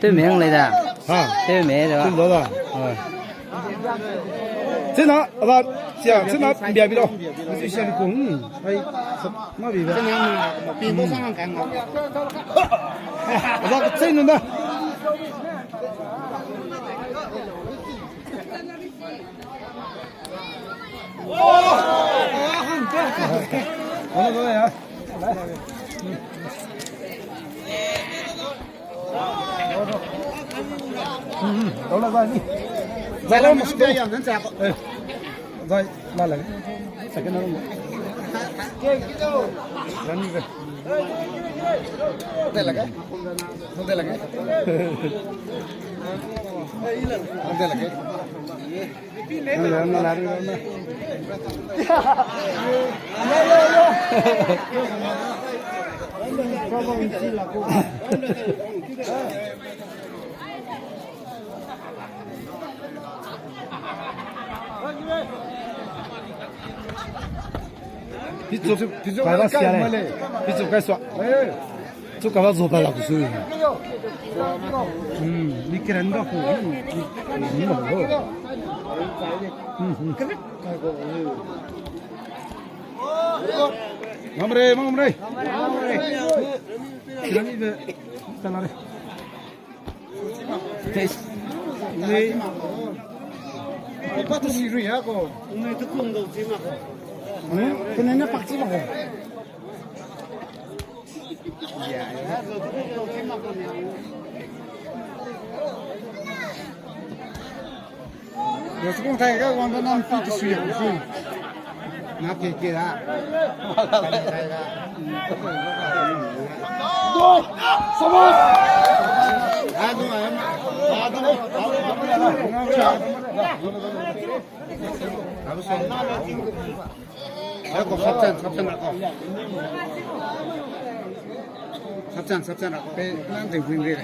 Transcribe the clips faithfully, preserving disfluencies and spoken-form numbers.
Tew meng lei da. Ha. Tew me da. Tew da da. Ha. Chena, ala, sia, chena, bia bi lo. Misi sia bi kung. Ai, ma bi ba. Chena, pi mo sang kan. Ala, chena da. Zai, la lage. Second round. Running back. Te lage. Te lage. Te lage. Pichu, pichu kai ba sia le. Pichu kai sua. Chu kai ba zo pa la ku su. Hmm, mi keren ba ku. Hmm, hmm, hmm. Hmm, hmm. Mam re, mam re. Mam re. Keren be. Tala re. Test. Ni. Ipa tu si rui ha ko. Ni tu kung dau si ma ko. Hmm? Kene ne pak si ma ko. Yo, sekung thai ga wang da nam pi tu si ya si. Na ke ke da. Go! Sabas! Adu, adu, adu. Adu, adu. Rako, sapchan, sapchan rako. Sapchan, sapchan rako. Pe, nang te win re.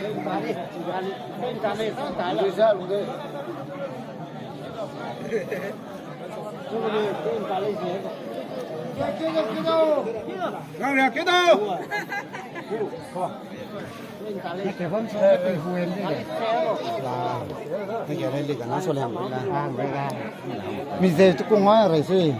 Nang ria ke dau. Mi ze tu kung ai rai se.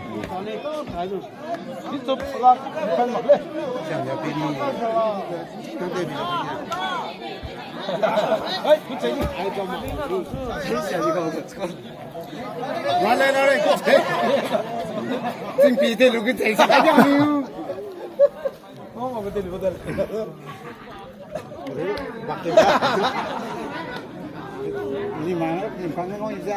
Wale, wale, ko. Tingpi te lu ke tei sa ka jang lu. Ni ma, ni pa ne ngoi ze.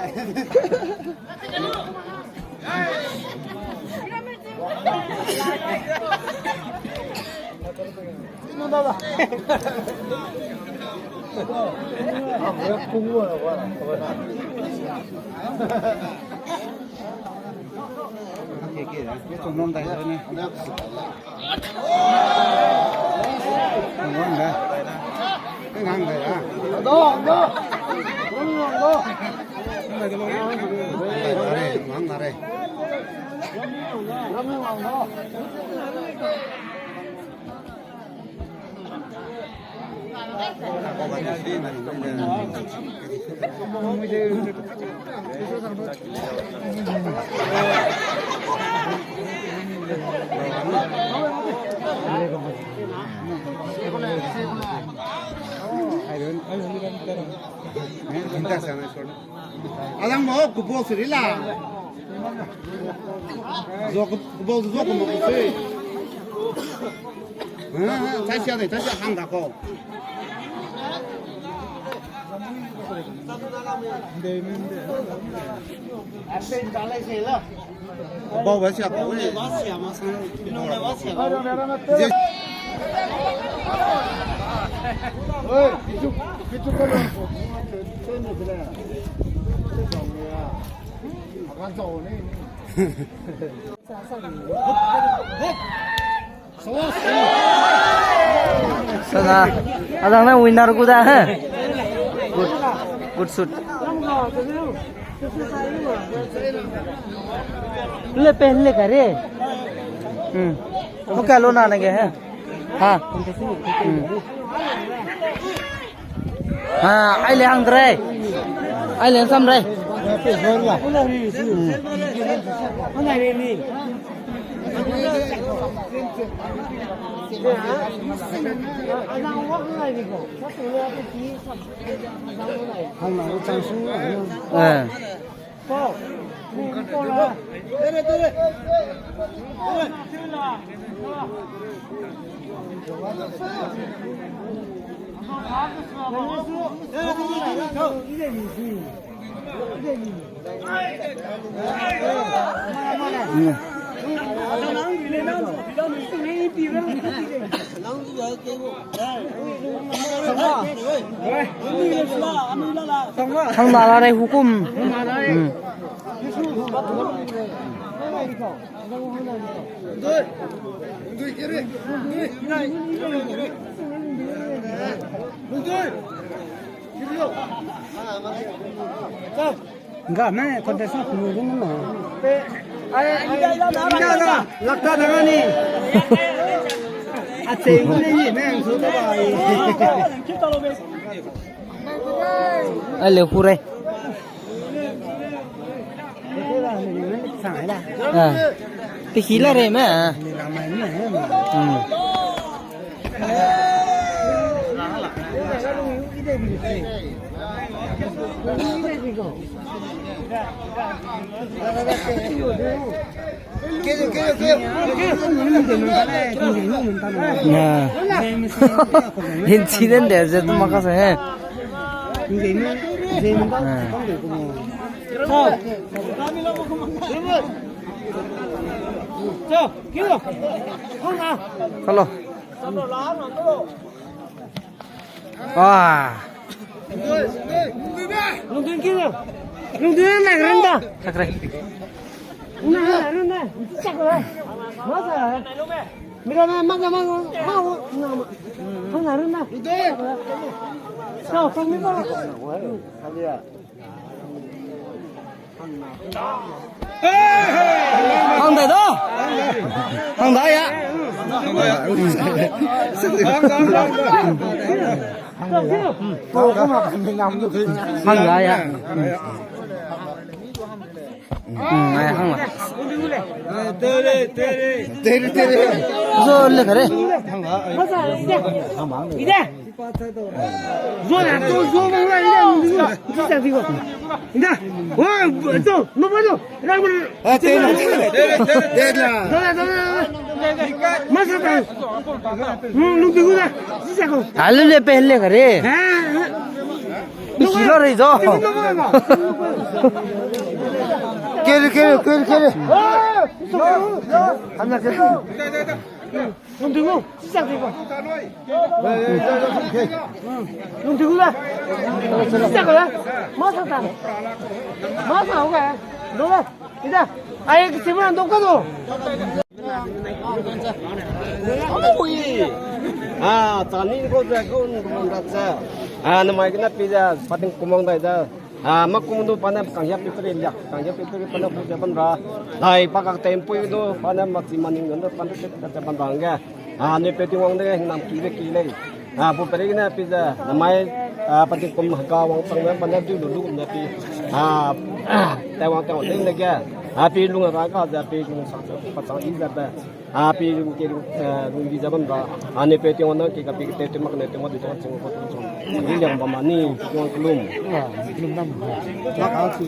Alang mo, kubol suri la. Zo ku, kubol zo ku mo ku sui. Ha, ha, chai sia de, chai sia hang ra ko. Bau ba siak. Sada, adang na winner gu da, ha? Good, good shoot. Le pehle kare. Hmm. Ko ka lo na nage, ha? Ha. Hmm. Ha, ai le hang dre. Ai le sam dre. Eh. Hang na la nei hukum. Hmm. Nga me contestant kunu gu na. Lakta da ni. A che gu ni me ang su ta ba. Ale hure. Ah. Te hi la re me. Hmm. Ah. Incident de ze tu maka se he. Ah. Hello. Ah. Lungdun kilo. Lungdun na runda. Sakre. Na runda. Sakre. Masa. Mira na masa masa. Ha na. Ha na runda. Sa sa mi ba. Hang dai da. Hang dai ya. Hang dai ya. Hmm, ai hang la. Tere, tere. Zo le kare. Ide. Zo na, zo, zo, zo, zo, zo, zo, zo, zo. Ida. Wa, zo, no, no. Ra, ra. Ah, te na, te na. Te na. Zo na, zo na, zo na. Masa ta. Hmm, lu, lu, lu. Sisa ko. Alu le pehle kare. Ha, ha. Bisi lo re zo. Kere, kere, kere, kere. Hamna kere. Lungdun gu, sisa di gu. Lungdun gu da. Sisa gu da. Masa ta. Masa gu ga. Do da. Ida. Ai, ke sima do ka do. Ui. Ah, tani ko da ko da sa. Ah, namai kena pi da, pating kumang dai da. Ah, makum du pa ne kangya piperi liak, kangya piperi pa ne bu ze bam ra. Dai pa kak tempui du pa ne machi maning du pa ne tet tet bam ra hangge. Ah, ne pe ti wang de hingnam ki de ki lei. Ah, bu peri ne pi ze, namai, ah, pating kum ga wang chang ne pa ne du lu lu ne pi. Ah, te wang te wang de ge. Ah, pi lung ra ka ze pi lung sa pa chang i ze be. A pi lung ke lung, eh, lung di ze bam ra. Ane pe ti wang nang ke ka pi ke te te mak ne te mak di te mak chang ko chang. Ni yang bam ma ni, ti wang kelum. Ah, kelum dam. Ah, ah, si.